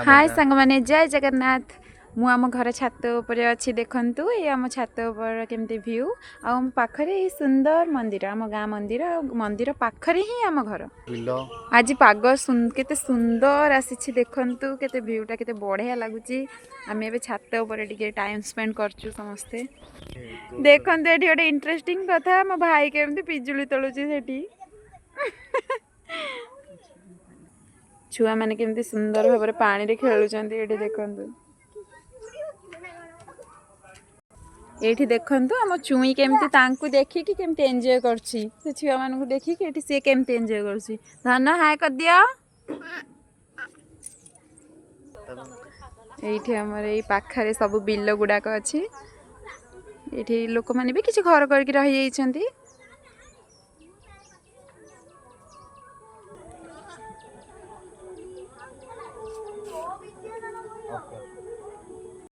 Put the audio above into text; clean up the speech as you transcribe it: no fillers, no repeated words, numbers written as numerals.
ହାଏ ସାଙ୍ଗମାନେ, ଜୟ ଜଗନ୍ନାଥ। ମୁଁ ଆମ ଘର ଛାତ ଉପରେ ଅଛି। ଦେଖନ୍ତୁ, ଏଇ ଆମ ଛାତ ଉପର କେମିତି ଭ୍ୟୁ, ଆଉ ଆମ ପାଖରେ ଏଇ ସୁନ୍ଦର ମନ୍ଦିର, ଆମ ଗାଁ ମନ୍ଦିର, ଆଉ ମନ୍ଦିର ପାଖରେ ହିଁ ଆମ ଘର। ବିଲ। ଆଜି ପାଗ କେତେ ସୁନ୍ଦର ଆସିଛି ଦେଖନ୍ତୁ, କେତେ ଭ୍ୟୁଟା କେତେ ବଢ଼ିଆ ଲାଗୁଛି। ଆମେ ଏବେ ଛାତ ଉପରେ ଟିକେ ଟାଇମ୍ ସ୍ପେଣ୍ଡ କରୁଛୁ ସମସ୍ତେ। ଦେଖନ୍ତୁ, ଏଠି ଗୋଟେ ଇଣ୍ଟରେଷ୍ଟିଂ କଥା, ମୋ ଭାଇ କେମିତି ପିଜୁଳି ତୋଳୁଛି ସେଠି। ଛୁଆମାନେ କେମିତି ସୁନ୍ଦର ଭାବରେ ପାଣିରେ ଖେଳୁଛନ୍ତି ଏଠି ଦେଖନ୍ତୁ। ଏଇଠି ଦେଖନ୍ତୁ, ଆମ ଚୁଇଁ କେମିତି ତାଙ୍କୁ ଦେଖିକି କେମିତି ଏନ୍ଜୟ କରୁଛି। ସେ ଛୁଆମାନଙ୍କୁ ଦେଖିକି ଏଠି ସିଏ କେମିତି ଏନ୍ଜୟ କରୁଛି। ଧନ, ହାଏ କରିଦିଅ। ଏଇଠି ଆମର ଏଇ ପାଖରେ ସବୁ ବିଲ ଗୁଡ଼ାକ ଅଛି। ଏଇଠି ଲୋକମାନେ ବି କିଛି ଘର କରିକି ରହିଯାଇଛନ୍ତି।